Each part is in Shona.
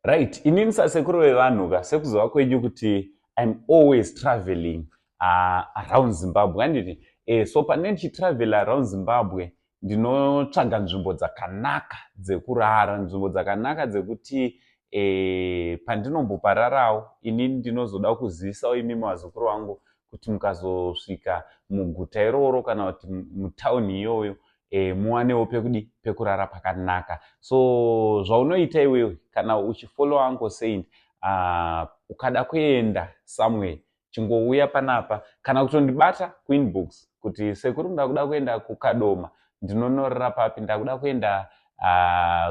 Right, inini sasekuru vevanhu ka, sekuziva kwenyu kuti I'm always traveling around Zimbabwe, handiti? So pane ndichitravel around Zimbabwe, ndinotsvaga nzvimbo dzakanaka dzekurara, nzvimbo dzakanaka dzekuti pandinombopararawo inini ndinozoda kuzivisawo imimi vazukuru vangu kuti mukazosvika muguta iroro kana kuti mutauni iyoyo, muwanewo pekudi pekurara pakanaka. So zvaunoita iwewe kana uchifollow Uncle Saint, ukada kuenda somewhere, chingouya panapa kana kutondibata kuinbox kuti, "Sekuru, ndakuda kuenda kuKadoma, ndinonorera papi? Ndakuda kuenda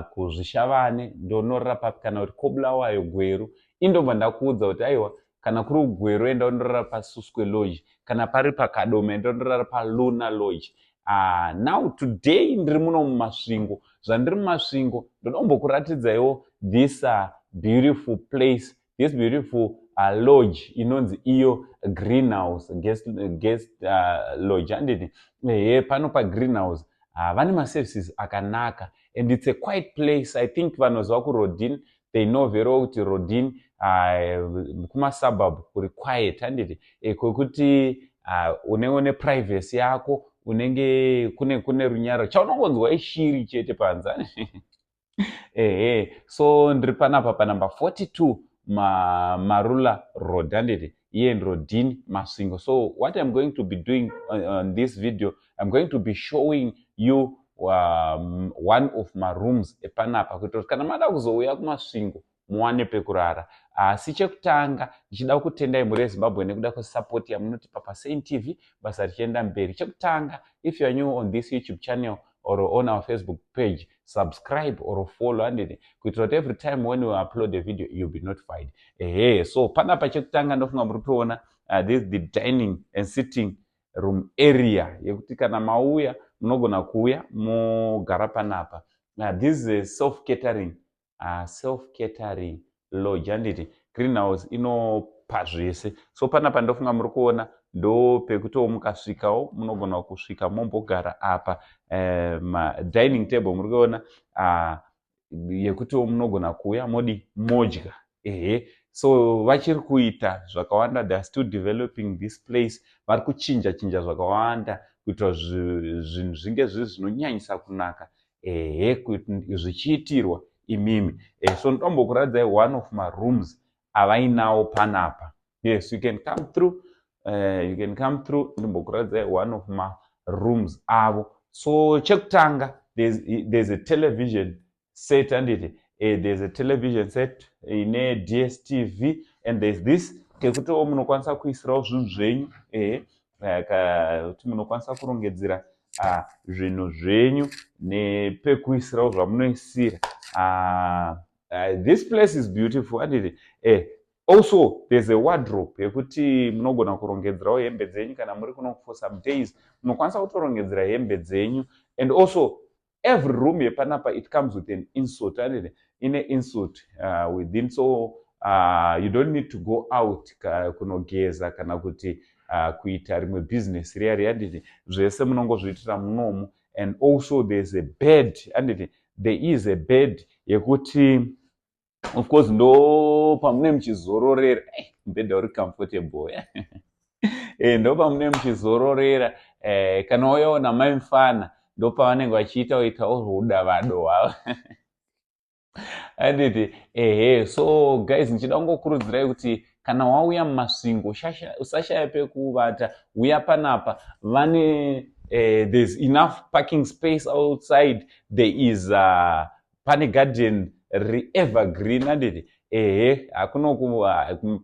kuZvishavane, ndonorera papi? Kana kuti koBulawayo, Gweru?" Indobva ndakuudza kuti, "Aiwa, kana kuri kuGweru, enda undorara paSuswe Lodge. Kana pari paKadoma, enda undorara paLuna Lodge." Now today ndiri muno muMasvingo. Zvandiri muMasvingo, ndoda kumbokuratidzaiwo this beautiful place, this beautiful lodge inonzi iyo Greenhouse Guest Lodge, handiti? Ehe, pano paGreenhouse vane maservices akanaka and it's a quiet place. I think vanoziva kuRodin, they know very well kuti Rodin, kumasuburb kuri quiet, handiti? Kwekuti unenge une privacy yako, unenge kune runyararo, chaunongonzwa ishiri chete panze. Ehe, so ndiri panapa panumber 42 Marula Road, handiti? Iye Rodin, Masvingo. So what I'm going to be doing on this video, I'm going to be showing you one of marooms epanapa kuitira kuti kana mada kuzouya kuMasvingo muwane pekurara. Asi chekutanga, ndichida kutendai mhuri yeZimbabwe nekuda kwesupport yamunotipa paSaint TV, basa richienda mberi. Chekutanga, if you are new on this YouTube channel or on our Facebook page, subscribe or follow, handiti? Kuitira kuti every time when we upload a video, you'll be notified. Ehe, so panapa chekutanga ndofunga muri kutoona, this is the dining and sitting room area yekuti kana mauya munogona kuuya mogara panapa. This is a self catering lodge, handiti? Greenhouse inopa zvese. So panapa ndofunga muri kuona ndo pekutiwo mukasvikawo munogona kusvika mombogara apa. Dining table muri kuona yekutiwo munogona kuuya modi modya. Ehe, so vachiri kuita zvakawanda. They are still developing this place. Vari kuchinja chinja zvakawanda kuitira zvinhu zvinge zviri zvinonyanyisa kunaka. Ehe, zvichiitirwa imimi. So ndombokuratidzai one of marooms avainawo panapa. Yes, you can come through, you can come through. Ndimbokuratidzai one of marooms avo. So chekutanga, there's a television set, handiti? There's a television set ine DStv and there's this kekutiwo munokwanisa kuisirawo zvinhu zvenyu. Ehe, kuti munokwanisa kurongedzera zvinhu zvenyu nepekuisirawo zvamunoisira. This place is beautiful, handiti? Also there's a wardrobe yekuti munogona kurongedzerawo hembe dzenyu. Kana muri kuno for some days, munokwanisa kutorongedzera hembe dzenyu. And also every room yepanapa, it comes with an ensuite, handiti? Ine ensuite within, so you don't need to go out kunogeza kana kuti kuita rimwe business riya riya, handiti? Zvese munongozviitira munomu. And also there's a bed, handiti? There is a bed yekuti of course ndo pamune muchizororera. Mubhedha uri comfortable. Ndo pamune muchizororera. Kana wauyawo namai mufana, ndo pavanenge vachiita itawo rudavado hwavo, handiti? Ehe, so guys, ndichida kungokurudzirai kuti kana wauya muMasvingo, usashaya pekuvata. Uya panapa, vane there's enough parking space outside. There is pane garden reevergreen, handiti? Ehe, hakunoku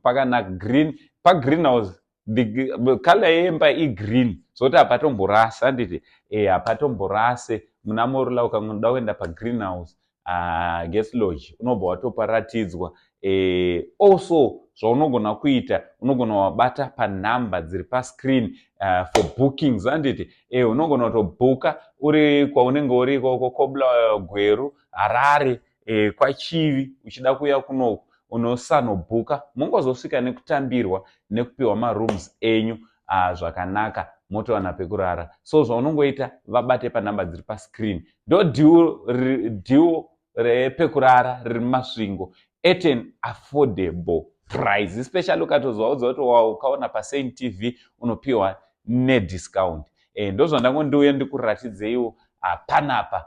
pakanaka green paGreenhouse. The color yemba igreen, zvokuti hapatomborasi, handiti? Hapatomborase. Muna Morula, ukangoda kuenda paGreenhouse Guest Lodge, unobva watoparatidzwa. Also zvaunogona kuita, unogona wabata panhamba dziri pascreen for bookings, handiti? Unogona kutobhuka uri kwaunenge uri ikoko, koBulawayo, Gweru, Harare, kwaChivi, uchida kuuya kunoku, unosanobhuka, mungozosvika nekutambirwa nekupiwa marooms enyu zvakanaka, motowana pekurara. So zvaunongoita, vabate panhamba dziri pascreen. Ndo deal repekurara riri muMasvingo. At an affordable price, especially ukatozovaudza kuti ukaona paSaint TV unopiwa nediscount. Ndozvandango ndiuye ndikuratidzeiwo panapa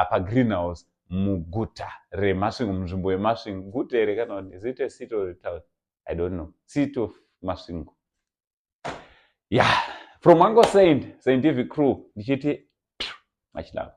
paGreenhouse muguta reMasvingo, munzvimbo yeMasvingo. Guta here kana kuti is it a city or a town? I don't know. City of Masvingo. Yeah, from Uncle Saint, Scientific Crew, ndichiti much love.